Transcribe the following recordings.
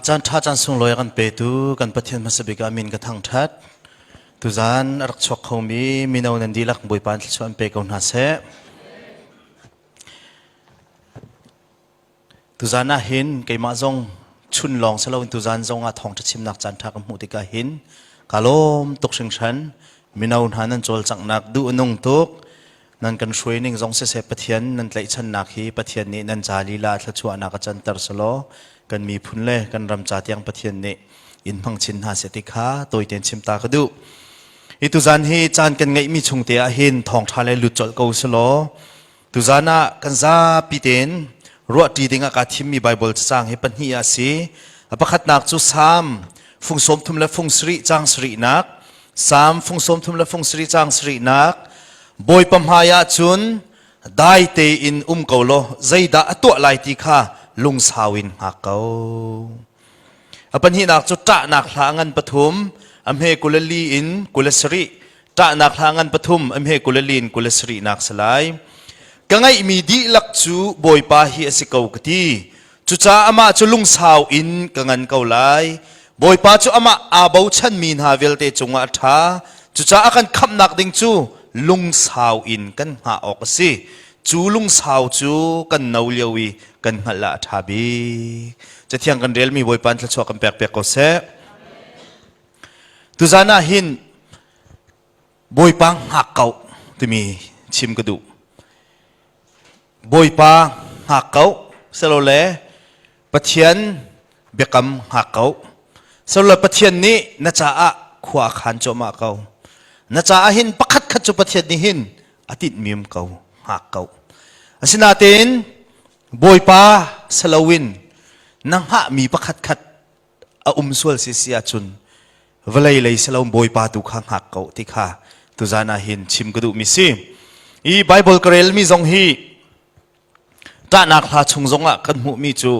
Caan ṭha caan sunglawi a kan petu kan Pathian hmasa bik ah min ka thangṭhat. Tuzaan a rak chuak khomi mino nan dihlak Bawipa in thluachuah an pe ko hna seh. Tuzaan ah hin keimah zong chun lawng si loin tuzaan zong ah thawngṭha chimnak caan ṭha ka hmuh tikah hin ka lawm tuk hringhran. Mino hna nan cawlcanghnak duh a nung tuk. Nan kan hruai ning zong siseh Pathian nan tlaihchannak hi Pathian nih nan ca lila thluachuahnak a canter selaw kan miphun le kan ram ca tiang Pathian nih in hmang chin hna seh ti kha tawitein chim ta ka duh. Hi tuzaan hi caan kan ngeihmi chung te ah hin thawngṭha le lut colh ko selaw tuzaan ah kan zapi tein ruahṭi ding ah kaa thimmi Baibal cacang hi pahnih ah a si. A pakhatnak cu Salm fung sawm thum le fung sarih caang sarihnak Salm fung sawm thum le fung sarih caang sarihnak Bawipa hmai ah cun dai tein um ko law zeidah a tuah lai ti kha lungsau in hngak ko. A pahnihnak cu ṭahnak hla ngan pathum a hme 24 in 27 ṭahnak hla ngan pathum a hme 24 in 27 nak si lai. Ka ngeihmi dihlak cu Bawipa hi a si ko ka ti. Cucaah amah cu lungsau in ka ngan ko lai. Bawipa cu amah aa bochanmi hna vialte cungah a ṭha. Cucaah a kan khamhnak ding cu lungsau in kan hngah awk a si. Cu lungsau cu kan no lio i kan hngalh ah a ṭha bik. Cathiang kan relmi Bawipa in thluachuah kan pek piak ko seh. Tuzan ah hin Bawipa hngak ko timi chim ka duh. Bawipa hngak ko silole Pathian biakam hngak ko. Silole Pathian nih na caah khua a khan cuahmah ko. Na caah hin pakhat khat cu Pathian nih hin a tinhmi um ko, hngak ko. Asinain Bawipa saloin na hngahmi pakhat khat a um sual si si ahcun vawlei lei si lo Bawipa tu kha hngak ko ti kha tuzan ah hin chim ka duhmi si. I Bible ka relmi zong hi ṭahnak hla chung zongah kan hmuhmi cu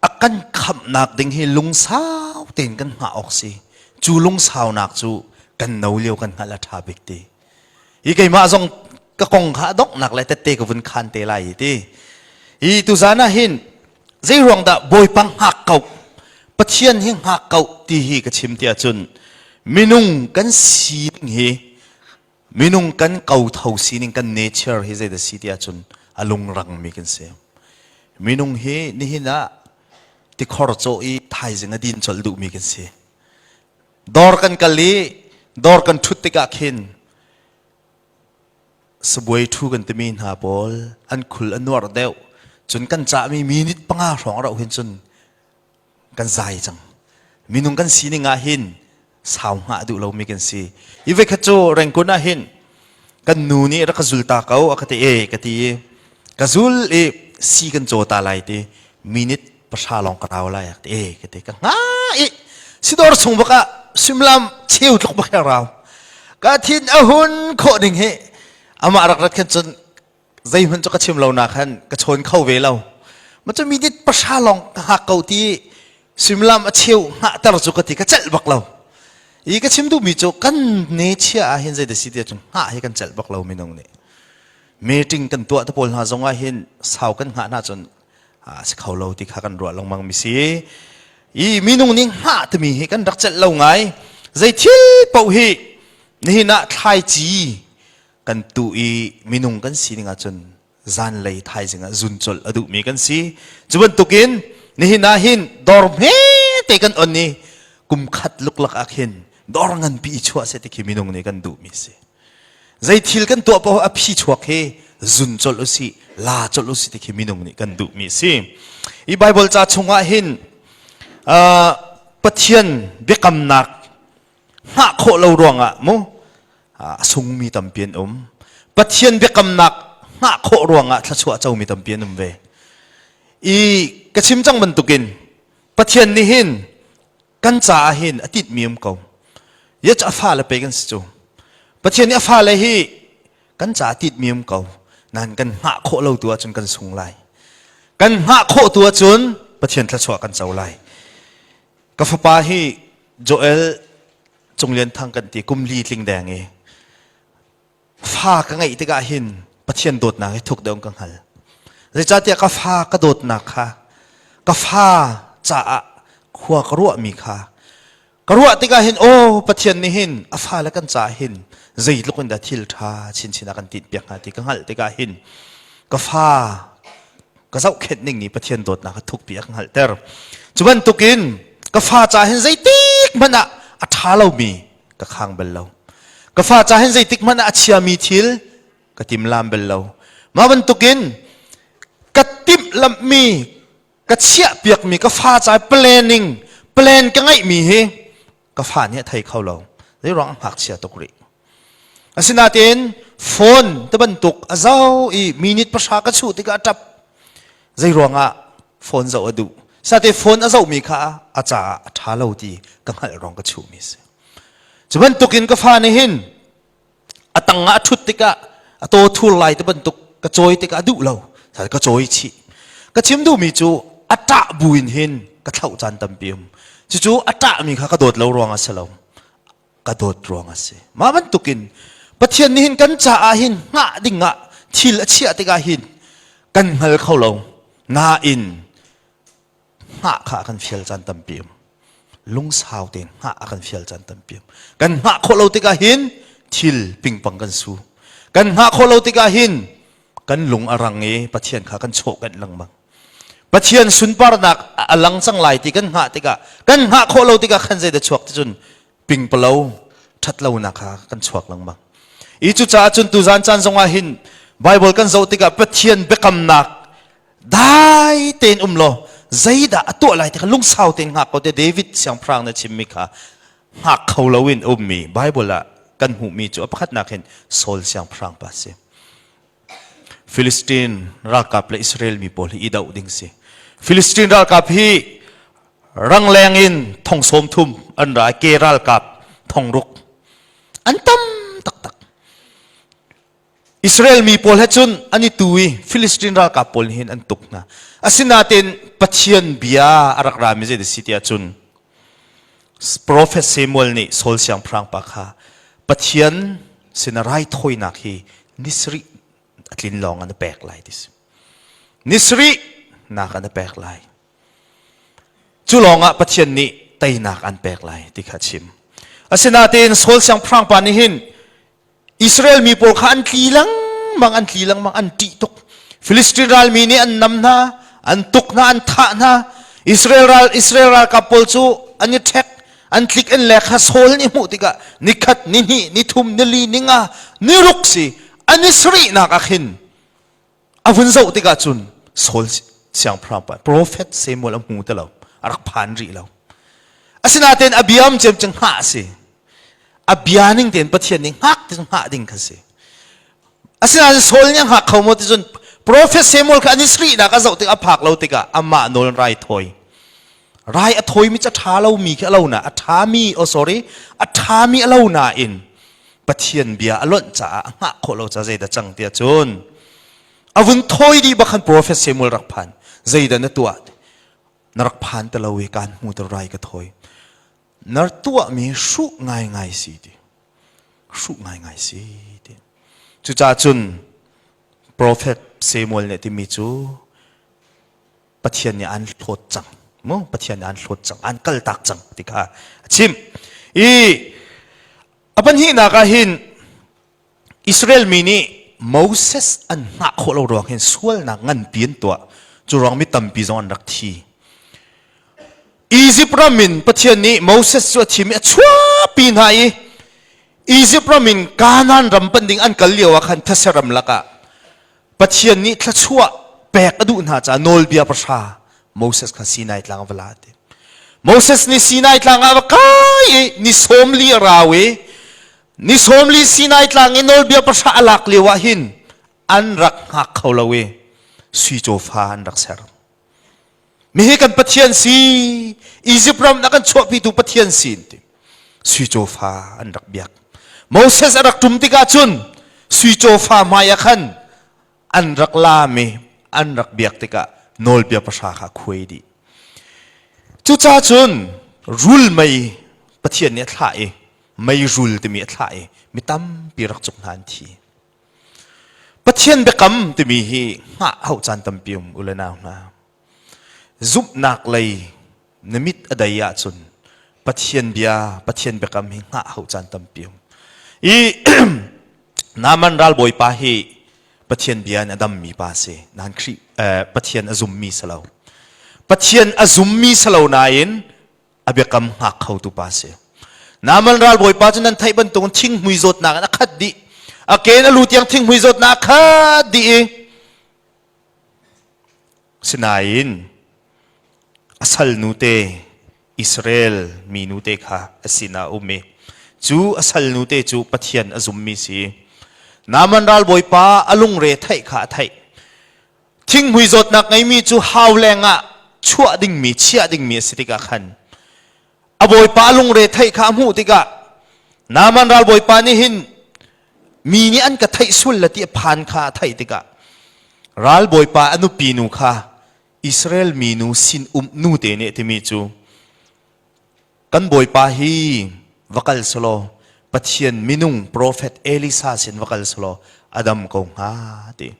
a kan khamhnak ding hi lungsau tein kan hngah awk si. Cu lungsaunak cu kan no lio kan hngalh a ṭha bik ti. Hi keimah zong ka kong kha a donghnak le tette ka vun khan te lai ti. Hi tuzan ah hin zei ruang dah Bawipa hngak ko Pathian hi hngak ko ti hi ka chim ti ahcun minung kan sining hi minung kan kotho sining kan nature hi zei dah si ti ahcun a lungrangmi kan si. Minung hi nihin ah tikhor cawh i thaizing a din colh duhmi kan si. Dawr kan kal i dawr kan ṭhut tikah khin sabuai ṭhu kan timi hna pawl an khul a nuarh deuh. Cun kan cahmi minute panga hrawng a rauh hin cun kan zai cang. Minung kan sining ah hin sau hngah duh lomi kan si. I voikhat cu Rangoon ah hin kan nu nih rak ka zul ta ko a ka ti e ka ti i ka zul i si kan caw ta lai ti minute pahra lawng ka rau lai ti e ka ti ka hnga i sidor chung bak ah suimilam cheu tluk bak rau ka thin a hun khawh ding hi amah rak rat khan cun zeihmanh cu ka chim lo na khan ka chawn kho ve lo ma cu minute pahra lawng ka hngak ko ti suimilam a cheu hngahter cu ka ti ka celh bak lo i ka chim duhmi cu kan ne chia ah hin zei da si ti cun hngah hi kan celh bak lo minung nih meeting kan tuah te pawl hna zong ah hin sau kan hngah hna cun a si kho lo ti kha kan ruah lengmang mi si i minung nih hngah timi hi kan rak celh lo ngai zei thil paoh hi nihin ah thlaici kan tu i minung kan sining ahcun zanlei thaizing ah zun colh a duhmi kan si cu bantukin nihin ah hin dawr hmete kan on i kum khat luklak ah khin dawr nganpi i chuah seh ti khi minung nih kan duhmi si zei thil kan tuah paoh a phi chuak hi zun colh usih la colh usih ti khi minung nih kan duhmi si i Bible ca chungah hin Pathian biakamnak hngah khawh lo ruangah mu a sungmi tampi an um Pathian biakamnak hngah khawh ruangah thluachuah comi tampi an um ve i ka chim cang bantukin Pathian nih hin kan caah hin a tinhmi um ko ya cu a fale pe kan si cu Pathian nih a fale hi kan caah tinhmi um ko nain kan hngah khawh lo tu ahcun kan sung lai kan hngah khawh tu ahcun Pathian thluachuah kan co lai Ka fapa hi Joel Cung Lian Thang kan ti kum li tling deng i fa ka ngeih tikah hin Pathian dawtnak hi thuk deuh ka hngal. Zeicahtiah ka fa ka dawtnak kha ka fa caah khua ka ruahmi kha ka ruah tikah hin aw Pathian nih hin a fale kan caah hin zeitluk in dah thil ṭha chinchin a kan tinhpiak hnga ti ka hngalh tikah hin ka fa ka zohkhenh ning nih Pathian dawtnak a thukpi a ka hngalhter. Cu bantukin ka fa caah hin zeitik hmanh ah a ṭha lomi ka khang bal lo. Ka fa caah hin zeitik hmanh ah a chiami thil ka timlam bal lo. Mah bantukin ka timhlamhmi ka chiahpiakmi ka fa ca planning plan ka ngeihmi hi ka fa nih a thei kho lo. Zei ruang ngakchia tuk rih. Asinain phone te bantuk a zau i minute pahra ka chuh tikah a ṭap. Zei ruangah phone zoh a duh. Sate phone a zohmi kha a caah a ṭha lo ti ka hngalh ruang ka chuhmi a si. Cu bantukin ka fa nih hin a tang ah a ṭhut tikah a taw thur lai ti bantuk ka cawi tikah a duh lo. Ka cawi chih. Ka chim duhmi cu a ṭah buin hin ka thlauh caan tampi um. Cucu a ṭahmi kha ka dawt lo ruang a si lo. Ka dawt ruang a si. Mah bantukin Pathian nih hin kan caah hin hngah ding ah thil a chiah tikah hin kan hngal kho lo. Nain hngah kha a kan fial caan tampi um. Lungsau tein hngah a kan fial caan tampi um. Kan hngah khawh lo tikah hin thil pingpang kan su. Kan hngah khawh lo tikah hin kan lung a rang i Pathian kha kan chawhkanh lengmang. Pathian sunparnak a lang cang lai ti kan hngah tikah kan hngah khawh lo tikah khan zeidah chuak ti cun pingpalo ṭhatlonak kha kan chuak lengmang. I cucaah cun tuzan caan zongah hin Bible kan zoh tikah Pathian biakamnak dai tein um law zeidah a tuah lai ti kha lungsau tein hngak ko te David siangpahrang na chimmi kha hngak kho loin ummi Bible ah kan hmuhmi cu a pakhatnak hin Saul siangpahrang pa si. Philistine ralkap le Israel mi pawl hi i doh ding si. Philistine ralkap hi rangleng in thong sawm thum an ra ke ralkap thong ruk an tam taktak. Israel mi pawl he cun an i tu i Philistine ralkap pawl nih hin an tuk hna. Asinain Pathian bia a rak rami zei si tiah cun Prophet Samuel nih Saul siangpahrang pa kha Pathian sin raithawinak hi ni sarih a tlin lawng an pek lai ti si. Ni sarih nak an pek lai. Cu lawngah Pathian nih teinak an pek lai ti kha chim. Asinain Saul siangpahrang pa nih hin Israel mi pawl kha an tli lengmang, an tli lengmang, an ṭih tuk. Filistin ralmi nih an nam hna, an tuk hna, an thah hna. Israel ral Israel ralkap pawl cu an i ṭhek, an tlik an lek kha Saul nih hmuh tikah nikhat, nihnih, nithum, nili, ninga, niruk si an i sarihnak ah khin A vun zoh tikah cun Saul siangpahrang pa profet Samuel a hmu ti lo, a rak phan rih lo. Asinain a biam cem cu hngah a si. A bia ning tein Pathian nih hngak ti hngah ding kha si. Asinain Saul nih a hngak kho maw ti cun profet Samuel kha an i sarihnak a zoh tik a phak lo tikah amah nawl rai thawi. Rai a thawimi cu a ṭha lomi khi a lo na a ṭhami oh sorry a ṭhami a lo nain Pathian bia a lonh caah a hngah khawh lo caah zeidah cang tiah cun a vun thawi dih bak khan profet Samuel rak phan zeidah na tuah na rak phan te lo i kaan hmu te rai ka thawi na tuahmi hruh ngaingai si ti hruh ngaingai si ti cucaah cun profet Samuel nih timi cu Pathian nih an hlawt cang mu Pathian nih an hlawt cang an kaltak cang ti kha a chim i a pahnihnak ah hin Israel mi nih Moses an hngah khawh lo ruang hin sualnak nganpi an tuah cu ruang mi tampi zong an rak thi Egypt ram in Pathian nih Moses cu a thim i a chuahpi hna i Egypt ram in Kanaan ram pan ding an kal lio ah khan these ram lakah Pathian nih thluachuah pek a duh hna caah nawlbia pahra Moses kha Sinai tlang va la ti. Moses nih Sinai tlang ah va kai i ni 40 a rau i ni 40 Sinai tlang i nawlbia pahra a lak lio ah hin an rak hngak kho lo i sui cawfa an rak ser. Mihi kan Pathian si, Egypt ram na kan chuahpitu Pathian si ti. Sui cawfa an rak biak. Moses a rak ṭum tikah cun sui cawfa hmai ah khan an rak laam i an rak biak tikah nawlbia pahra kha khuai dih. Cucaah cun rul mei Pathian nih a thlah i meirul timi a thlah i mi tampi rak cuk hna an thi. Pathian biakam timi hi hngah hauh caan tampi um u le nau hna. Zumhnak lei. Na mit a dei ahcun Pathian bia, Pathian biakam hi hngah hau caan tampi um. I Naaman ralbawipa hi Pathian bia in a dammi pa si. Nain Khrih eh, Pathian a zummi si lo. Pathian a zummi si lo nain a biakam hngak khotu pa si. Naaman ralbawipa cu nan theih bantukin thinghmui zawtnak in a khat dih. A ke in a lu tiang thinghmui zawtnak a khat dih i Sinain a salnu te Israel minu te kha a sinah a um i cu a salnu te cu Pathian a zummi si. Naaman ralbawipa a lungre theih kha a theih. Thinghmui zawtnak ngeimi cu hau lengah chuah dingmi, chiah dingmi a si tikah khan a bawipa a lungre theih kha a hmuh tikah Naaman ralbawipa nih hin mi nih an ka theih sul la ti a phan kha a theih tikah ralbawipa a nupi nu kha Israel minu sin um nu te nih timi cu kan bawipa hi va kal selaw Pathian minung profet Elisa sin va kal selaw a dam ko hnga ti.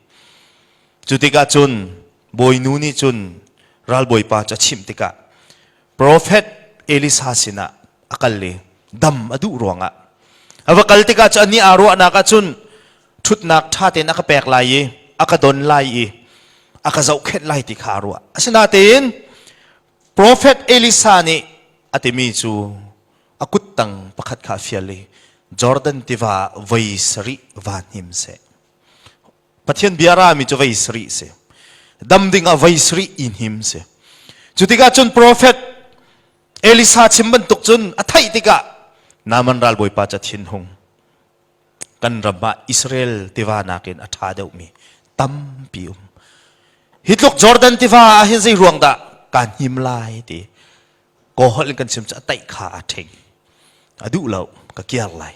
Cu tikah cun bawinu nih cun ralbawipa cu a chimh tikah Profet Elisa sinah a kal i dam a duh ruangah a va kal tikah cu anih aa ruahnak ah cun ṭhutnak ṭha tein a ka pek lai i a ka don lai i a ka zohkhenh lai ti kha a ruah. Asinain Profet Elisa nih a timi cu a kuttang pakhat kha a fial i Jordan tiva voi sarih va hnim seh. Pathian bia rami cu vei sarih si. Dam ding ah vei sarih i hnim si. Cu tikah cun profet Elisa chim bantuk cun a theih tikah Naaman ralbawipa cu a thinhung. Kan ram ah Israel tiva nakin a ṭha deuhmi tampi um. Hi tluk Jordan tiva ah hin zei ruang dah kaa hnim lai ti. Kaw holh in kan chim cu a taih kha a ṭhing. A duh lo, ka kiar lai.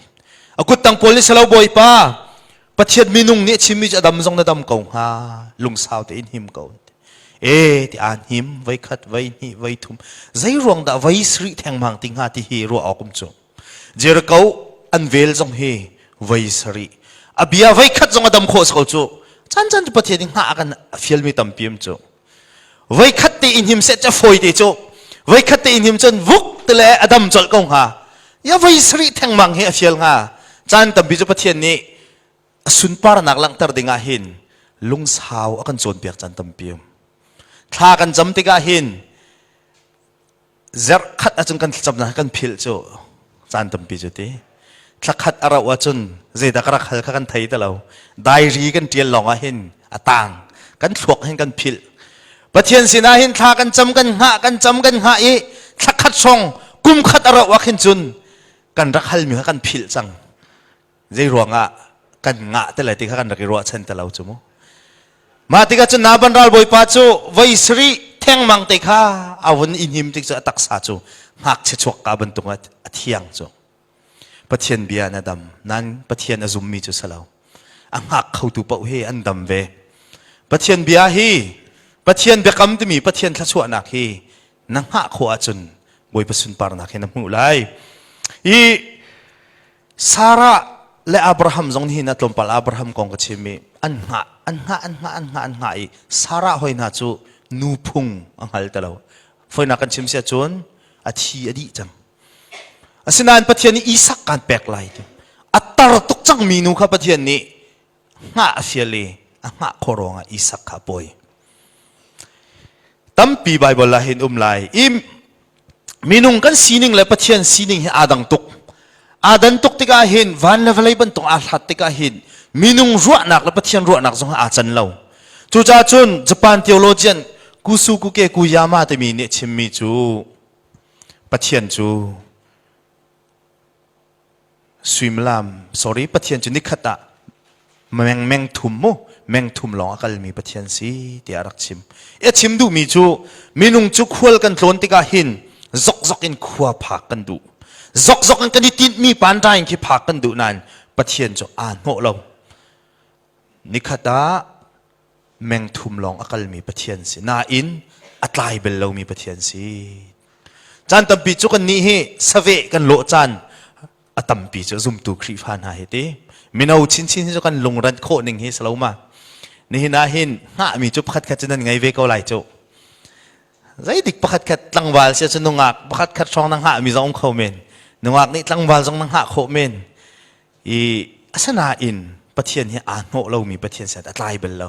A kuttang pawl nih salo Bawipa, Pathian minung nih a chimmi cu a dam zong na dam ko hnga, lungsau tein him ko. E ti aan him, voi khat, voi hnih, voi thum. Zei ruang dah voi sarih thengmang ti hnga ti hi ruah awk um cu. Jericho an vel zong hi voi sarih. A bia voi khat zong a dam khawh si ko cu. Chan chan cu Pathian nih hngah a kan fialmi tampi um cu. Voikhat te in him seh ca fawi te cu voikhat te in him cun vuk te le a dam colh ko hnga. Ya voi sarih thengmang hi a fial hnga. Caan tampi cu Pathian nih a sunparnak langhter ding ah hin lungsau a kan cawnpiak caan tampi um. Thla kan cam tikah hin Zarh khat ahcun kan thlacamnak kan philh cu caan tampi cu ti. Thla khat a rauh ahcun zeidah ka rak hal kha kan thei ti lo. Diary kan ṭial lawng ah hin a tang. Kan thluak hin kan philh. Pathian sinah hin thla kan cam kan hngah kan cam kan hngah i thla khat hrawng kum khat a rauh ah khin cun kan rak halmi kha kan philh cang. Zei ruangah kan ngah te lai ti kha kan rak i ruahchan te lo cu mu. Mah tikah cun Naban ralbawipa cu voi sarih thengmang te kha a vun i hnim tik cu a taksa cu ngakchia chuak ka bantuk a thiang cu. Pathian bia na dam nan Pathian a zummi cu si lo. A hngak khotu paoh hi an dam ve. Pathian bia hi Pathian biakam timi Pathian thluachuahnak hi na hngah khawh ahcun Bawipa sunparnak hi na hmuh lai. I Sarah le Abraham zong nih hin a tlawmpal Abraham kong ka chim i an hngah an hngah an hngah an hngah an hngah i Sarah hoi hna cu nu phung a hngal ti lo. Foinak kan chim si ahcun a thi a dih cang. Asinain Pathian nih Isak kaan pek lai ti. A tar tuk cangmi nu kha Pathian nih hngah a fial i a hngah khawh ruangah Isak kha a pawi. Tampi Baibal ah hin um lai. I minung kan sining le Pathian sining hi aa dang tuk. Aa dan tuk tikah hin van le vawlei bantuk aa hlat tikah hin minung ruahnak le Pathian ruahnak zong aa can lo. Cucaah cun Japan theologian Kusukuke Kuyama timi nih a chimmi cu Pathian cu Suimilam, sorry, Pathian cu nikhat ah meng meng thum mu, meng thum lawng a kalmi Pathian si tiah a rak chim. A chim duhmi cu minung cu khual kan tlawn tikah hin zokzok in khua phak kan duh. Zokzok in kan i tinhmi panṭa in khi phak kan duh nain Pathian cu aa hnawh lo. Nikhat ah meng thum lawng a kalmi Pathian si. Nain a tlai bel lomi Pathian si. Caan tampi cu kan nih hi saveh kan lawh caan a tampi cu zumtu Khrihfa hna hi ti. Mino chinchin hi cu kan lungranh khawh ning hi si lo ma. Nihin ah hin hngahmi cu pakhat khat cu nan ngei ve ko lai cu. Zeidik pakhat khat tlangval si ahcun nungak pakhat khat hrawng na hngahmi zong um kho men. Nungak nih tlangval zong na hngah khawh men. I asinain Pathian hi aa hnawh lomi Pathian si a tlai bal lo.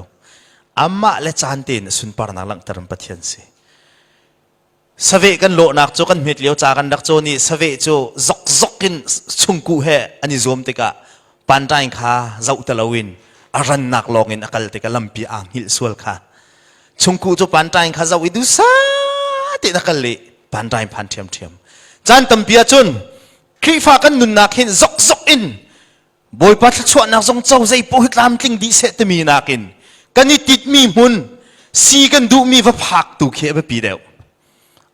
Amah le caan tein a sunparnak langhter in Pathian si. Saveh kan lawhnak cu kan hmet lio ca kan rak cawn i saveh cu zokzok in chungkuh he an i zuam tikah panṭaing kha zoh ti loin a rannak lawng in a kal tikah lampi aa hngilh sual kha. Chungkuh cu panṭaing kha zoh i duhsah tein a kal i panṭaing phan ṭhiamṭhiam. Caan tampi ahcun Khrihfa kan nunnak hin zokzok in Bawipa thluachuahnak zong co zei paoh hi tlamtling dih seh timi nakin kan i titmi hmun si kan duhmi va phak tu khi a biapi deuh.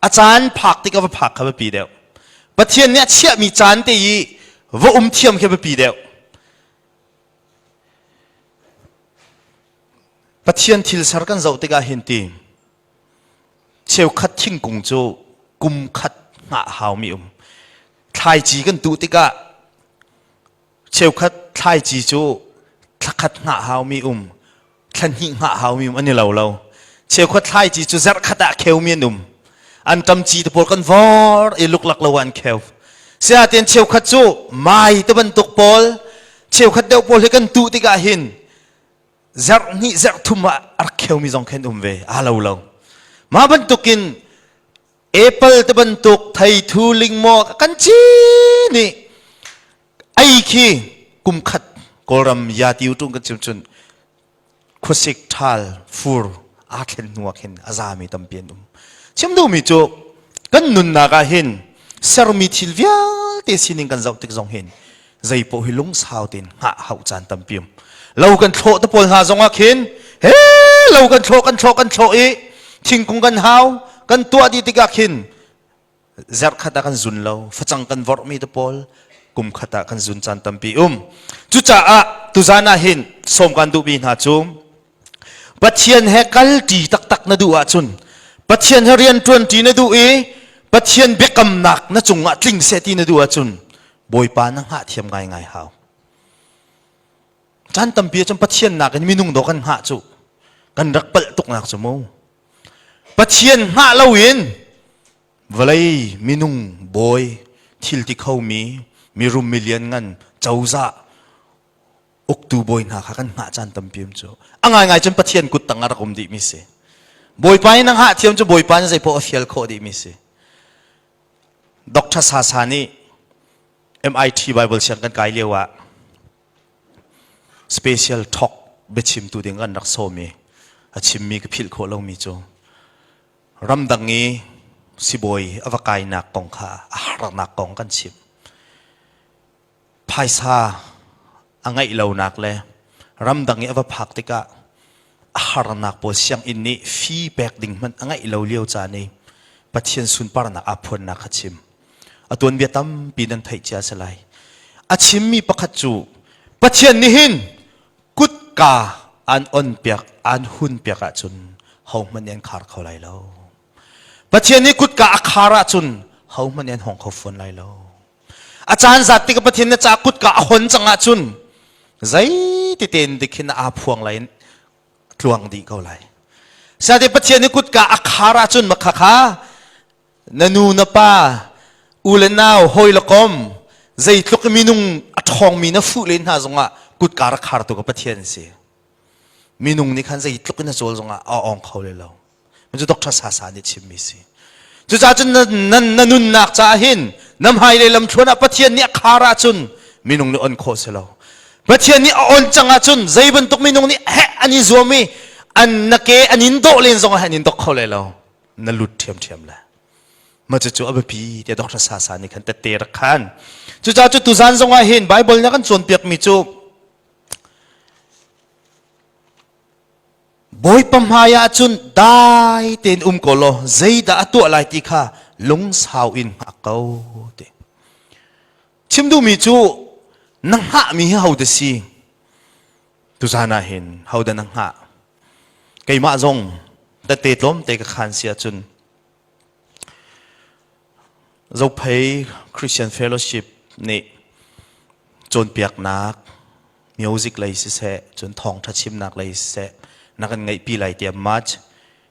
A caan phak tik a va phak kha biapi deuh. Pathian nih a chiahmi caan te i va um thiam khi a biapi deuh. Pathian thil ser kan zoh tikah hin ti cheukhat thingkung cu kum khat hngah haumi um. Thlaici kan tuh tikah cheukhat thlaici cu thlakhat hngah haumi um, thlahnih hngah haumi um an i lo lo. Cheukhat thlaici cu zarhkhat ah kheumi an um. An ṭamci te pawl kan vor i luklak lo ah an kheu. Siaten cheukhat cu mai te bantuk pawl, cheukhat deuh pawl hi kan tuh tikah hin zarh hnih zarh thum ah a rak kheumi zong khin um ve aa lo lo mah bantukin apple te bantuk theithu lingmaw kan ci nih ei khi kum khat kawlram ya tiu tung kan chim cun khuasik ṭhal fur aa thlen hnu ah khin a zami tampi an um chim duhmi cu kan nunnak ah hin sermi thil vialte sining kan zoh tik zong hin zeipoh hi lungsau tein hngah hauh caan tampi um lo kan thlawh te pawl hna zong ah khin he lo kan thlawh kan thlawh kan thlawh i thingkung kan hau kan tuah dih tikah khin zarh khat ah kan zun lo facang kan vorhmi te pawl kum khat ah kan zun caan tampi um cucaah tuzan ah hin sawm kan duhmi hna cu Pathian he kalṭi taktak na duh ahcun Pathian he rian ṭuanṭi na duh i Pathian biakamnak na cungah tling seh ti na duh ahcun Bawipa na hngah thiam ngaingai hau. Caan tampi ahcun Pathian nakin minung dawh kan hngah cu kan rak palh tuknak cu mu. Pathian hngah loin vawlei minung bawi thil ti khomi mirum milian ngan cozah uktu bawi hna kha kan hngah caan tampi um cu a ngaingai cun Pathian kut tang ah rak um dihmi si. Bawipa in a hngah thiam cu Bawipa in zeipaoh a fial khawh dihmi si. Dr. Sasa nih MIT Bible siang kan kai lio ah special talk biachimtu ding kan rak sawm i a chimmi ka philh khawh lomi cu ramdang i sibawi a va kainak kong kha a harnak kong kan chim. Phaisa a ngeih lonak le ramdang i a va phak tikah a harnak pawl sianginn nih fee pek ding hmanh a ngeih lo lio caan i Pathian sunparnak aa phuannak kha chim. A tuanbia tampi nan theih cia si lai. A chimmi pakhat cu Pathian nih hin kutka an on piak, an hun piak ahcun hohmanh nih an khar kho lai lo. Pathian nih kutka a khar ahcun hohmanh nih an hong kho fawn lai lo. A caan zat tik Pathian na ca kutka a hon cang ahcun zeiti tein dik hin aa phuang lai in tluang dih ko lai. Sate Pathian nih kutka a khar ahcun makha kha na nu na pa u le nau hawi le kom zeitluk minung a ṭhawngmi na fuh len hna zongah kutka rak khartu ka Pathian si. Minung nih khan zeitluk in a cawl zongah a ong kho le lo. Cu Dr. Sasa nih chimmi si. Cucaah cun na, na, na nunnak caah hin na hmailei lamthluan ah Pathian nih a khar ahcun minung nih on khawh si lo. Pathian nih a on cang ahcun zei bantuk minung nih heh an i zuam i an na ke an in dawh len zong ah an in dok kho lai lo. Na lut ṭhiamṭhiam le. Ma cucu a biapi tiah Dr. Sasa nih khan tette rak khan. Cucaah cu tuzan zong ah hin Bible nih a kan cawnpiakmi cu Bawipa hmai ah cun dai tein um ko law zeidah a tuah lai ti kha lungsau in hngak ko ti. Chim duhmi cu na hngahmi hi ho dah si? Tuzan ah hin ho dah na hngah? Keimah zong tette tlawmte ka khan si ahcun Zophei Christian Fellowship nih cawnpiaknak music lei siseh cun thawngṭha chimnak lei siseh na kan ngeihpi lai tiah March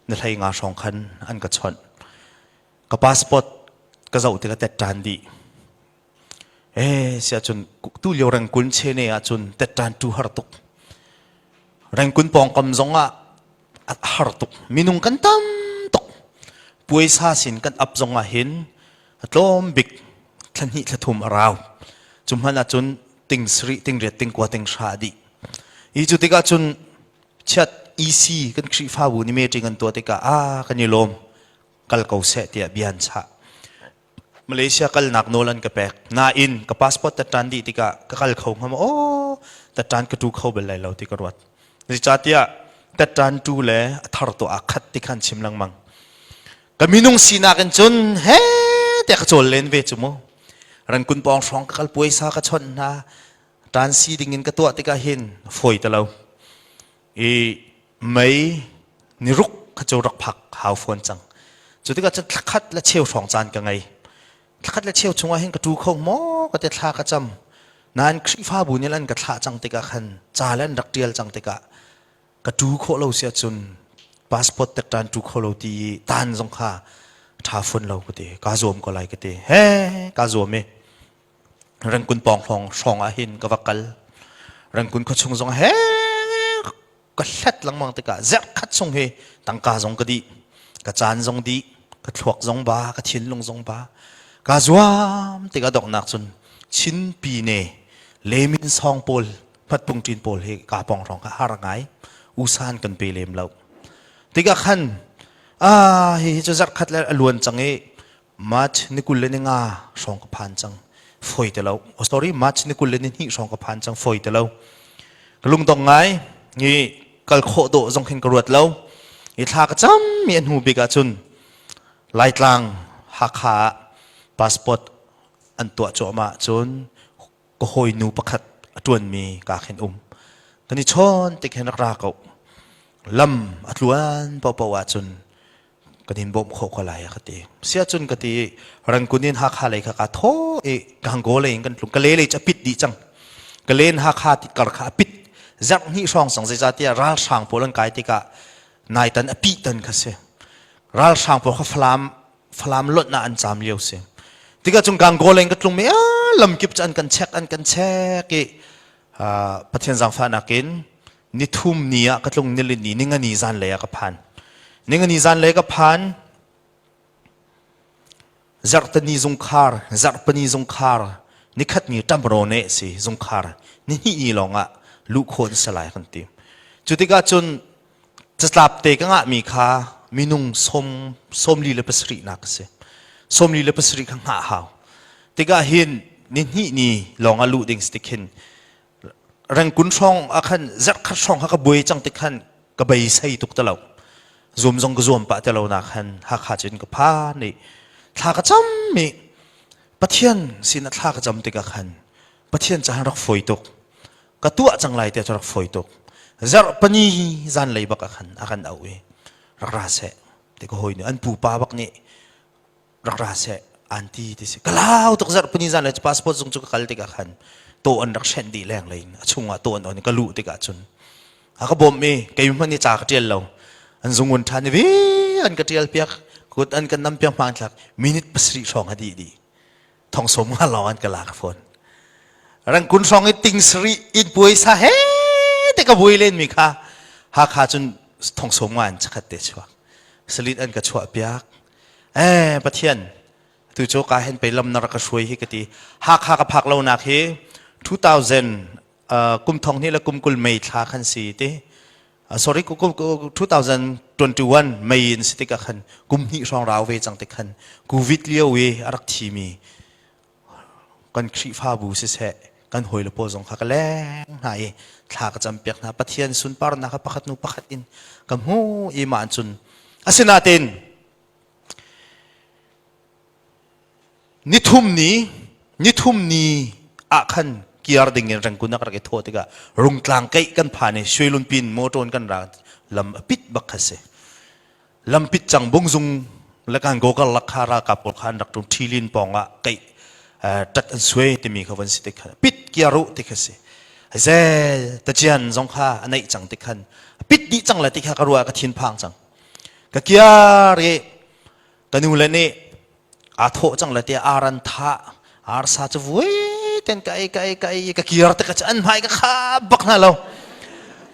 ni 15 hrawng khan an ka chawnh. Ka passport ka zoh tikah tetṭan dih. Eh siah cun tu lio rengkun chene ah cun tetṭan tu har tuk. Rengkun pawngkam zong ah a har tuk. Minung kan tam tuk. Puaisa sin kan ap zong ah hin a tlawm bik thla hnih thla thum a rau. Cu hmanh ah cun ting sarih, ting riat, ting kua, ting hra a dih. Hi cu tikah cun chiat EC kan Khrihfabu nih meeting an tuah tikah ah kan i lawm kal ko seh tiah bia an chah. Malaysia kalnak nawl an ka pek. Nain ka passport tattan dih tikah ka kal kho hnga maw? Aw, tattan ka tu kho bal lai lo ti ka ruat. Zeicahtiah tattan tu le a thar tuah aa khat ti khan chim lengmang. Ka minung sinak in cun he tiah ka cawl len ve cu mu. Rangkun pawng hrawng ka kal puaisa ka chawnh hna. Tan si ding in ka tuah tikah hin fawi ti lo. I mei niruk kha cu rak phak hau fawn cang. Cu tikah cun thlakhat le cheu hrawng caan ka ngei. Thlakhat le cheu chungah hin ka tu kho maw ka te thla ka cam. Nain Khrihfabu nih an ka thlah cang tikah khan ca le an rak ṭial cang tikah ka tu khawh lo si ahcun passport tek ṭan tu kho lo ti i tan zong kha ṭha fawn lo ka ti. Kaa zuam ko lai ka ti. He kaa zuam i Rangkun pawng hrawng hrawng ah hin ka va kal. Rangkun khuachung zong he ka hlet lengmang tikah zerhkhat chung hi tangka zong ka dih, ka caan zong dih, ka thluak zong ba, ka thinlung zong ba. Ka zuam tikah donghnak cun Chin Pine Lemin song pawl hmatpung ṭin pawl hi ka pawng hrawng kha har ngai. Usan kan pe lem lo. Tikah khan ah hi cu zarhkhat le a luan cang i March ni 25 hrawng ka phan cang. Foi te lo. Oh, sorry, March ni 22 hrawng ka phan cang. Foi te lo. Ka lungdong ngai. Hi kal khawh dawh zong khin ka ruat lo. Hi thla ka cam mi an hnu bik ahcun Laitlang Hakha ah passport an tuah cuahmah cun ka hawinu pakhat a ṭuanmi ka khin um. Kan i chawn tik hin rak ra ko. Lam a tluan paohpaoh ahcun kan in bawmh khawh ko lai a ka ti. Siahcun ka ti i Rangkun in Hakha lei kha kaa thawh i Gangaw lei in kan tlung. Kale lei cu a pit dih cang. Kale in Hakha ti kar kha a pit. Zarh hnih hrawng cang zeicahtiah ralhrang pawl an kai tikah naitan a pih tan kha si. Ralhrang pawl kha Falam Falam lonh ah an caam lio si. Tikah cun Gangaw lei in ka tlung mi lamkip cu an kan check an kan check i Pathian zaangfahnak in nithum ni ah ka tlung nilin ni ningani zanlei ah ka phan. Ningani zanlei ka phan zarhtani zungkhar zarhpani zungkhar nikhat ni ṭamrawne si zungkhar nihnih ni lawng ah luh khawh an si lai kan ti. Cu tikah cun catlap te ka ngahmi kha minung sawm 47 nak a si. 47 kha hngah hau. Tikah hin nihnih ni lawng ah luh ding si tik hin rengkun hrawng ah khan zarhkhat hrawng kha ka buai cang tik khan ka beisei tuk ti lo. Zum zong ka zuam pah ti lo nak khan Hakha cun ka phan i thla ka cam i Pathian sin ah thla ka cam tikah khan Pathian cahan rak fawi tuk. Ka tuah cang lai tiah cu rak fawi tuk. Zarhpani zanlei bak ah khan a kan auh i rak ra seh ti ka hawi nih an pupa bak nih rak ra seh an ti ti si. Ka lau tuk zarhpani zanlei cu passport zung cu ka kal tikah khan taw an rak hrenh dih leng lei in a chungah taw an on i ka luh tikah cun a ka bawmh i kei hmanh i ca ka ṭial lo. An zungun ṭhan i vi an ka ṭial piak kut an kan nam piak hmanthlak minute 7 hrawng a dih dih. Thong sawm nga lawng an ka lak fawn. Rangkun hrawng i ting sarih in puaisa he te ka buai len mi kha Hakha cun thong sawm nga in chakhat te chuak. Salit an ka chuah piak. Eh Pathian tu cu ka hen pe lam na rak ka hruai hi ka ti. Hakha ka phak lo nak hi 2000 kum thong hnih le kum 20 May thla khan si ti. Sorry 2021 May in si tikah khan kum hnih hrawng rau ve cang tik khan Covid lio i a rak thimi kan Khrihfabu siseh kan hawile pawl zong kha ka leng hna i thla ka campiak hna Pathian sunparnak kha pakhat hnu pakhat in ka hmu i mah cun asinain Nithum ni, nithum ni ah khan kiar ding in Rangkun ah ka rak i thawh tikah Rungtlang keih kan phan i Suilunpin motor in kan ra lam a pit bak kha si. Lam pit cang bungzung le kan gokal lak kha ralkap pawl kha an rak ṭum ṭhilin pawng ah keih ṭat an suai timi kha von si tik khan pit kiar u ti kha si. Ze tacian zong kha a neih cang tik khan pit dih cang le ti kha ka ruah ka thinphang cang. Ka kiar i ka nu le nih. Aa thawh cang le tiah ar an thah. Arsa cu vui ten ka ei ka ei ka ei ka kir te ka cu an hmai ka kha bak hna lo.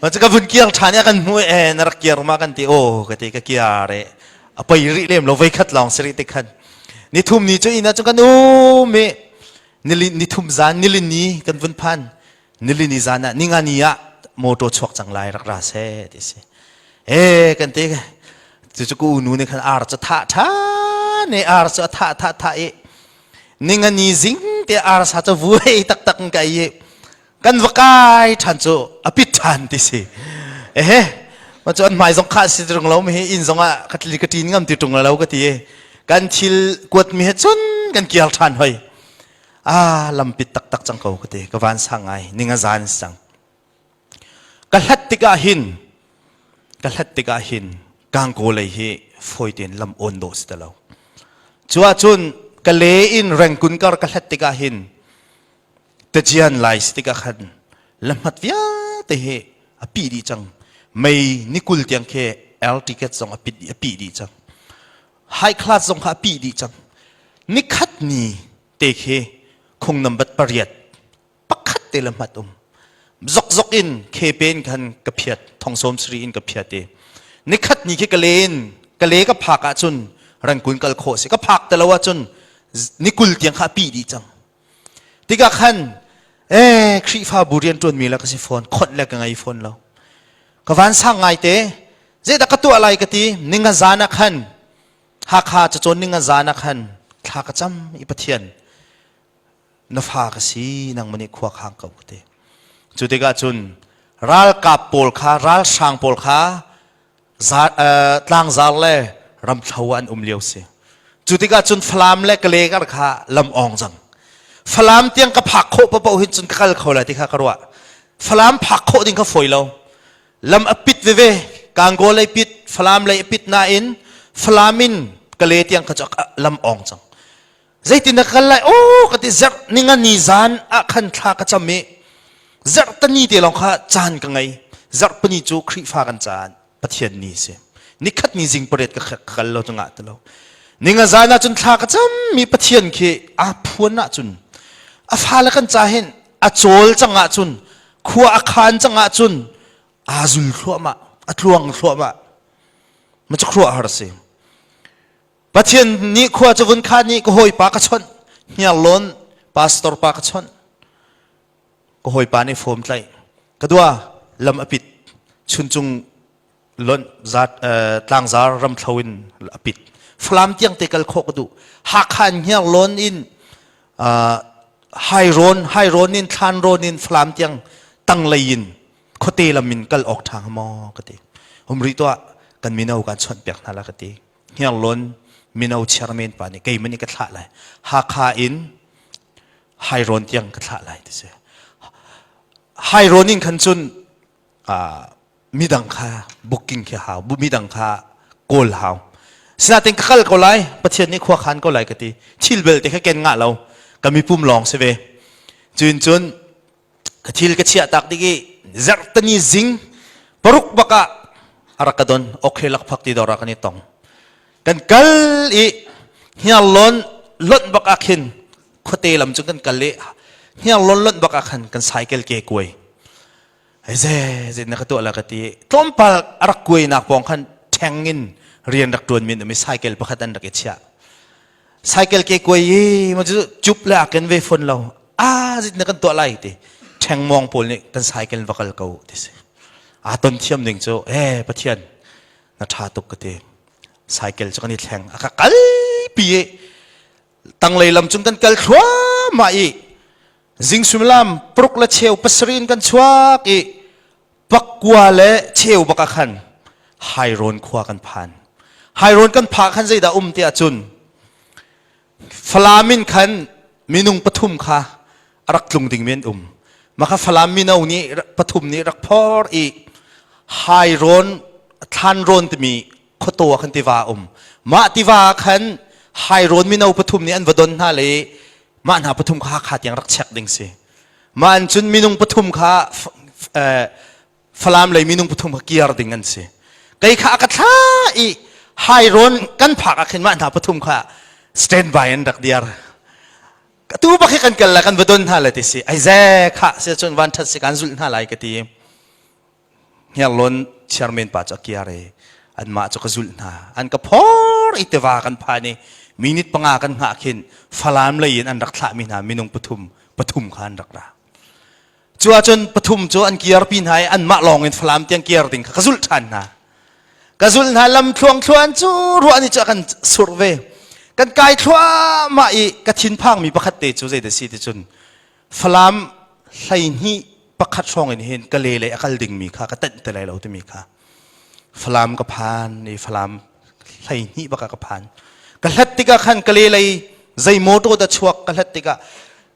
Ma cu ka vun kiar ṭhan i a kan hmu e na rak kiar ma kan ti aw ka ti ka kiar e a pei rih lem lo voikhat lawng si rih ti khan nithum ni cu inn ah cun kan um i nithum zan nilin ni kan vun phan nilini zan ah ninga ni ah motor chuak cang lai rak ra seh ti si e kan ti cu cu ku nu nih khan ar cu thah ṭhan i ar cu a thah thah thah i ninga ni zing te ar sa cu vuai taktak in ka i kan va kai ṭhan cu a pit ṭhan ti si ehe ma cu an hmai zong kha si tung lo mi hi inn zong ah ka tli ka ṭin ngam ti ṭung lo ka ti kan thil kuat mi he cun kan kiar ṭhan hoi ah lampit taktak cang ko ka ti ka van sang ngai ning a zan sang ka hlat tikah hin ka hlat tikah hin kangkaw lei hi fawi tein lam awn dawh si ti lo cu ahcun ka le in rengkun kar ka hlat tikah hin tajian lai si tikah khan lahmat vialte hi a pi dih cang mei ni kul tiang khi L ticket zong a pit a pi dih cang high class zong kha a pi dih cang nikhat ni te khi khung nambat pariat pakhat te le hmat um zokzok in khepen khan ka phiat thong sawm sri in ka phiat i nikhat ni khi ka len ka le ka phak ahcun rangkun kal khawh si ka phak te lo ahcun nikul tiang kha a pi dih cang tikah khan eh Khrihfabu rian ṭuanmi la ka si fawn khonh le ka ngei fawn lo ka van sang ngai te zeidah ka tuah lai ka ti ninga zan ah khan Hakha cacawn ninga zan ah khan thla ka cam i Pathian na fa ka si nangmah nih khua khang ko ka ti cu tikah cun ralkap pawl kha ralhrang pawl kha tlangzar le ramthlo an um lio si cu tikah cun Falam le Kale kar kha lam ong cang Falam tiang ka phak khawh paoh hin cun ka kal kho lai ti kha ka ruah Falam phak khawh ding kha fawi lo lam a pit veve Kangaw lei pit Falam lei a pit nain Falam in Kale tiang kha cu lam ong cang zeitin na kal lai aw ka ti zarh ninga ni zan ah khan thla ka cam i zarh tani te lawng kha caan ka ngei zarh pani cu Khrihfa kan caan Pathian ni si nikhat ni zing pariat ka kal lo cu ngah ti lo ninga zan ah cun thla ka cam mi Pathian khi aa phuan ah cun a fale kan ca hin a cawl cang ah cun khua a khan cang ah cun aa zul thluahmah a tluang thluahmah ma cu khuruah har si Pathian nih khua cu vun khan i ka hawipa ka chawnh hniarlawn pastor pa ka chawnh ka hawipa nih form tlaih ka dua lam a pit chuncung lonh zat tlangzar ramthlo in a pit Falam tiang te kal khawh ka duh Hakha in hniarlawn in Hairawn Hairawn in Thlanrawn in Falam tiang tanglei in khuate lam in kal awk ṭha maw ka ti um rih tuah kan mino kan chawnh piak hna la ka ti Hniarlawn mino chairman pa nih keimah nih ka thlah lai Hakha in Hairawn tiang ka thlah lai ti si Hairawn in khan cun midang kha booking khi hau midang kha kawl hau sinain ka kal ko lai Pathian nih khua khan ko lai ka ti thil belte kha ken ngah lo ka mipum lawng si ve cun cun ka thil ka chiah tak dik i zarhtani zing paruk bak ah a rak ka don okay lakphak ti dawr ah kan i tong kan kal i hniarlawn lonh bak ah khin khuate lam cu kan kal i hniarlawn lonh bak ah khan kan cycle ke kuai ze ze na ka tuah la ka ti tlawmpal a rak kuai nak pawng khan ṭheng in rian rak ṭuan min um i cycle pakhat an rak i chiah cycle ke kuai i ma cu cup le a ken ve fon lo a zit na kan tuah lai ti ṭhengmawng pawl nih kan cycle va kal ko ti si aa ton thiam ding cu eh pathian na ṭha tuk ka ti cycle cu kan i thleng a ka kal pi i tanglei lam cung kan kal thluahmah i zing suimilam paruk le cheu pasarih in kan chuak i pakua le cheu bak ah khan Hairawn khua kan phan Hairawn kan phah khan zeidah um ti ahcun Falam in khan minung pathum kha a rak tlung dingmi an um. Mah kha Falam mino nih pathum nih rak phor i Hairawn Thlanrawn timi khuataw ah khan tiva a um. Mah tiva ah khan Hairawn mino pathum nih an va don hna le mah hna pathum kha Hakha tiang rak check ding si. Mah an cun minung pathum kha Falam lei minung pathum kha kiar ding an si. Kei kha a ka thla i Hairawn kan phak ah khin mah hna pathum kha. Standby an rak diar. Tu bak hi kan kal la kan va don hna la ti si. Ai ze kha si cun van that si kan zulh hna lai ka ti. Hniarlawn chairman pa cu a kiar i anmah cu ka zulh hna. An ka phor i tiva kan phan i minute panga kan hngah khin Falam lei in an rak thlahmi hna minung pathum pathum kha an rak ra. Cu ahcun pathum cu an kiarpi hna i anmah lawng in Falam tiang kiar ding kha ka zulh ṭhan hna. Ka zulh hna lam thluangthluan cu ruah nih cu a kan surh ve. Kan kai thluahmah i ka thinphangmi pakhat te cu zeidah si ti cun Falam 12 pakhat hrawng in hin ka le lei a kal dingmi kha ka tenh te lai lo timi kha Falam ka phan i Falam 12 bak ah ka phan. Ka hlat tikah khan ka le lei zei motor dah chuak ka hlat tikah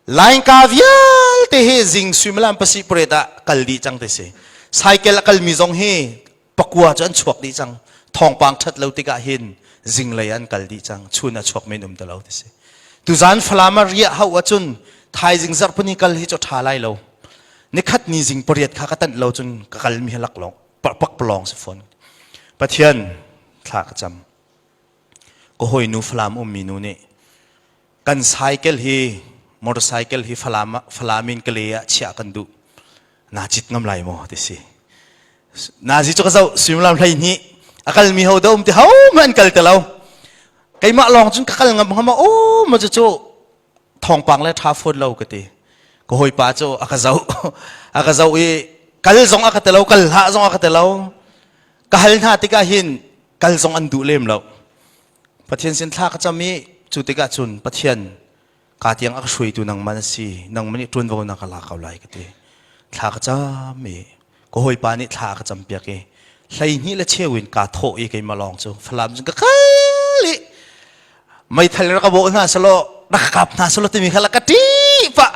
Lainka vialte hi zing suimilam pasih pariat ah kal dih cang te si. Cycle a kalmi zong hi pakua cu an chuak dih cang. Thawngpang ṭhat lo tikah hin zinglei an kal dih cang. Chun a chuak men um ti lo ti si. Tuzan Falam ah riah hau ahcun thaizing zarhpini kal hi cu ṭha lai lo. Nikhat ni zing pariat kha ka tanh lo cun ka kal mi hi lak lawng pakpalawng si fawn. Pathian thla ka cam. Ka hawinu Falam ummi nu nih kan cycle hi motorcycle hi Falam Falam in Kale ah chiah kan duh naa cit ngam lai maw ti si nazi cu ka zoh suimilam 12 a kalmi ho da um ti ho hmanh an kal ti lo keimah lawng cun ka kal ngam ngam o ma cu cu thawngpang le tha fawn lo ka ti ka hawipa cu a ka zoh a ka zoh i kal zong a ka ti lo kal hlah zong a ka ti lo ka hal hna tikah hin kal zong an duh lem lo Pathian sin thla ka cam i cu tikah cun Pathian ka tiang a ka hruaitu nangmah na si nangmah nih ṭuanvo na ka la ko lai ka ti thla ka cam i ka hawipa nih thla a ka campiak i 12 le cheu in kaa thawh i keimah lawng cu Falam cun ka kal i meithal rak ka bawh hna selaw rak ka kap hna selaw timi kha la ka ṭih pah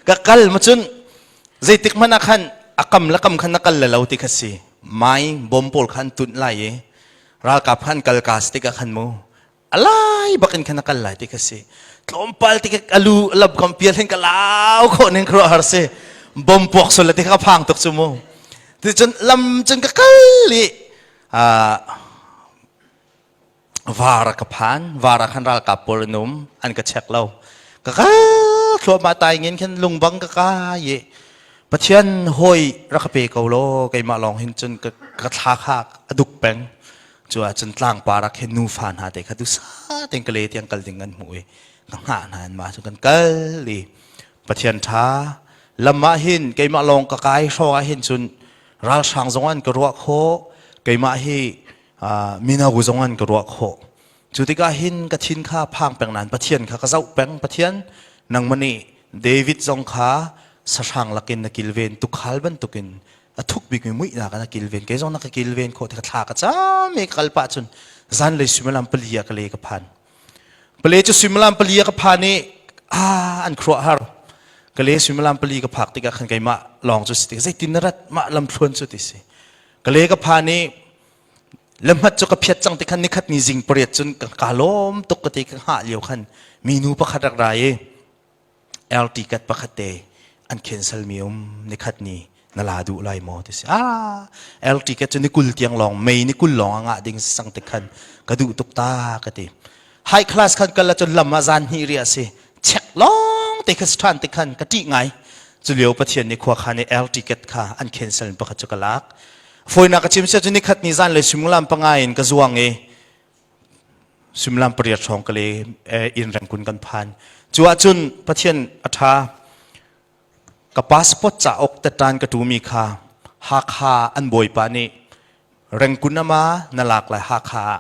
ka kal ma cun zeitik hmanh ah khan a kam le kam khan na kal le lo ti kha si mai bom pawl kha an tunh lai i ralkap khan kal ka si tikah khan mu alai bakin khan a kal lai ti kha si tlawmpal ti alu lab kam pial hin ka lau khawh ning khuaruah har si bom puak sul ti kha phang tuk cu mu ti cun lam cun ka kal i var ka phan var ah khan ralkap pawl an um an ka check lo ka kal thluahmah tai ngin khin lungbang ka kai i Pathian hawi rak ka pe ko law keimah lawng hin cun ka thla kha a duk peng. Cu ahcun tlangpar ah khin nufa hna te kha dusa tein ka le tiang kal ding an hmuh i ka hngah hna an mah cu kan kal i Pathian ṭha lam ah hin keimah lawng ka kai hrawng ah hin cun ralhrang zong an ka ruah khawh keimah hi mino zong an ka ruah khawh Cu tikah hin ka thin kha phang peng nain Pathian kha ka zoh peng. Pathian, nangmah nih David zong kha sahrang lakin na kilven, tuukhal bantukin a thuk bikmi muihnak ah na kilven. Kei zong na ka kilven khawh ti ka thla ka cam i ka kal pah cun zanlei suimilam pali ah ka le ka phan. Pale cu suimilam pali ah ka phan i ah an khuaruahhar. Ka le suimilam pali ka phak tikah khan keimah lawng cu si tik zeitin na rat mah lamthluan cu ti si. Ka le ka phan i Lamhat cu ka phiat cang ti khan nikhat ni zing pariat cun ka lawm tuk ka ti ka hngah lio khan minu pakhat rak ra i LT kat pakhat te an cancel mi um nikhat ni na la duh lai maw ti si ah LT kat cu ni 20 tiang lawng mei ni 20 lawng a ngah ding sang te khan ka duh tuk ta ka ti high class khan kal cun lam ah zan hnih ri a si check lawng te kha than te khan ka ṭih ngai cu lio Pathian nih khua khan i L ticket kha an cancel pakhat cu ka lak Fawinak ka chim sia cu nikhat ni zan le suimilam panga in ka zuang i suimilam pariat hrawng ka le inn rengkun kan phan. Cu ahcun Pathian a ṭha. Ka passport cauk teṭan ka ṭumi kha Hakha an bawipa nih rengkun ama na lak lai Hakha ah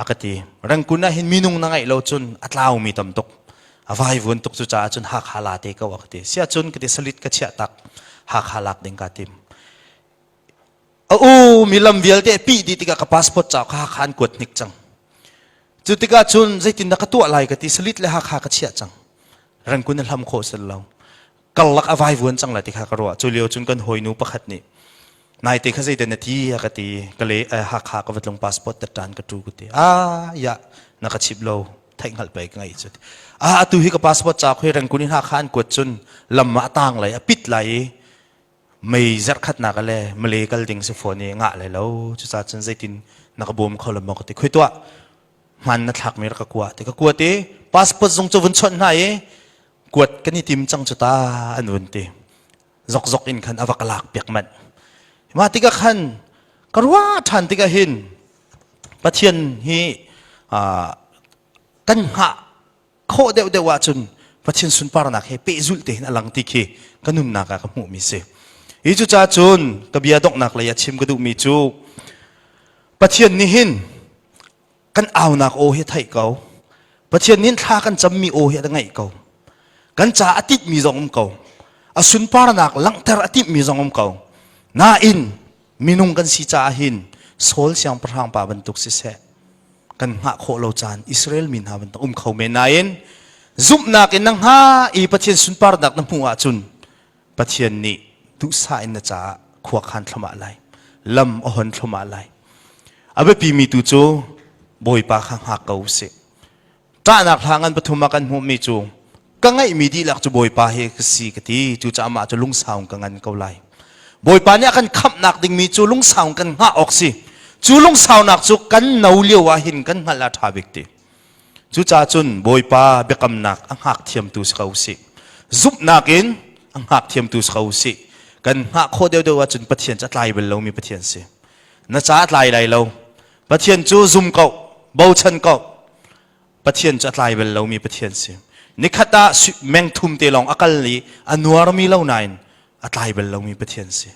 a ka ti. Rengkun ah hin minung na ngeih lo cun a tlaumi tam tuk. A vaivuan tuk cu caah cun Hakha la te ko a ka ti. Siah cun ka ti salit ka chiah tak Hakha lak ding kaa tim. A u mi lam vialte pih dih tikah ka passport ca kha Hakha an kuat hnik cang. Cu tikah cun zeitindah ka tuah lai ka ti salit le Hakha ka chiah cang. Rengkun a hlam khawh sel lo. Karlak a vaivuan cang lai ti kha ka ruah. Cu lio cun kan hawinu pakhat nih naite kha zeidah na ti a ka ti ka le Hakha ka va tlung passport ta tan ka tu ka ti. Ah ya na ka chip lo theih hngalh pei ka ngeih cu. Ah atu hi ka passport ca khoi rengkun in Hakha an kuat cun lam ah a tang lai a pit lai i mei zarhkhatnak le Malay kal ding si fawn i ngah lai lo cucaah cun zeitin na ka bawm kho lo maw ka ti khoi tuah. Hman na thlakmi rak ka kua ti ka kuat i passport zong cu vun chawnh hna i kuat kan i tim cang cu ta an vun ti. Zokzok in khan a va ka lak piak manh. Mah tikah khan ka ruah ṭhan tikah hin Pathian hi kan hngah khawh deuhdeuh ahcun Pathian sunparnak he pehzulh te hin a lang ti khi ka nunnak ah ka hmuhmi si. Hi cucaah cun ka bia donghnak lei ah chim ka duhmi cu Pathian nih hin kan aunak aw hi a theih ko. Pathian nih thla kan cammi aw hi a ngaih ko. Kan ca a titmi zong um ko. A sunparnak langhter a timhmi zong um ko. Nain minung kan si caah hin Saul siangpahrang pa bantuk siseh kan hngah khawh lo caan Israel mi hna bantuk um kho men nain zumhnak in na hnga i Pathian sunparnak na hmuh ahcun Pathian nih duhsah in na caah khua khan thlomah lai lam a hon thlomah lai. A biapi mi tu cu Bawipa kha hngak ko usih. Ṭahnak hla ngan pathum ah kan hmuhmi cu ka ngeihmi dihlak cu Bawipa he ka si ka ti cucaah mah cu lungsau ka ngan ko lai. Bawipa nih a kan khamhnak dingmi cu lungsau kan hngah awk si. Cu lungsaunak cu kan no lio ah hin kan hngalh a ṭha bik ti. Cucaah cun Bawipa biakamnak a hngak thiamtu si ko usih. Zumhnak in a hngak thiamtu si ko usih. Kan hngah khawh deuhdeuh ahcun Pathian cu a tlai bal lomi Pathian si. Na ca a tlai lai lo. Pathian cu zum ko, bochan ko. Pathian cu a tlai bal lomi Pathian si. Nikhat ah meng thum te lawng a kal i a nuarmi lo nain a tlai bal lomi Pathian si.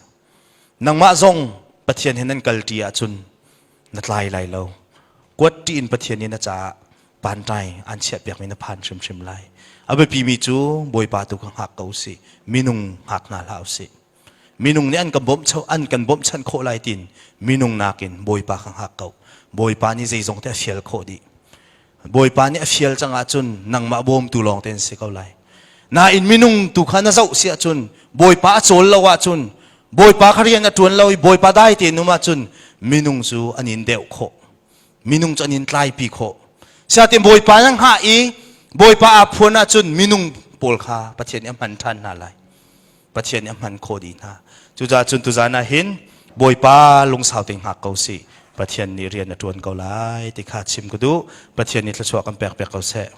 Nangmah zong Pathian he nan kalṭi ahcun na tlai lai lo. Kuat ṭi in Pathian nih na caah pantai an chiahpiakmi na phan hrimhrim lai. A biapimi cu Bawipa tu kha hngak ko usih. Minung hngak hna hlah usih. Minung nih an kan bawmh an kan bawmhchanh khawh lai tiin minung nakin Bawipa kha hngak ko. Bawipa nih zeizong te a fial khawh dih. Bawipa nih a fial cang ahcun nangmah bawmtu lawng te an si ko lai. Nain minung tu kha na zoh si ahcun Bawipa a cawl lo ahcun Bawipa kha rian a ṭuan lo i Bawipa dai tein um ahcun minung cu an in deuh khawh. Minung cu an in tlaipi khawh. Siatin Bawipa na hngah i Bawipa aa phuan ahcun minung pawl kha Pathian nih a hman ṭhan hna lai. Pathian nih a hman khawh dih hna. Cucaah cun tuzan ah hin Bawipa lungsau te hngak ko sih. Pathian nih rian a ṭuan ko lai ti kha chim ka duh. Pathian nih thluachuah kan pek piak ko seh.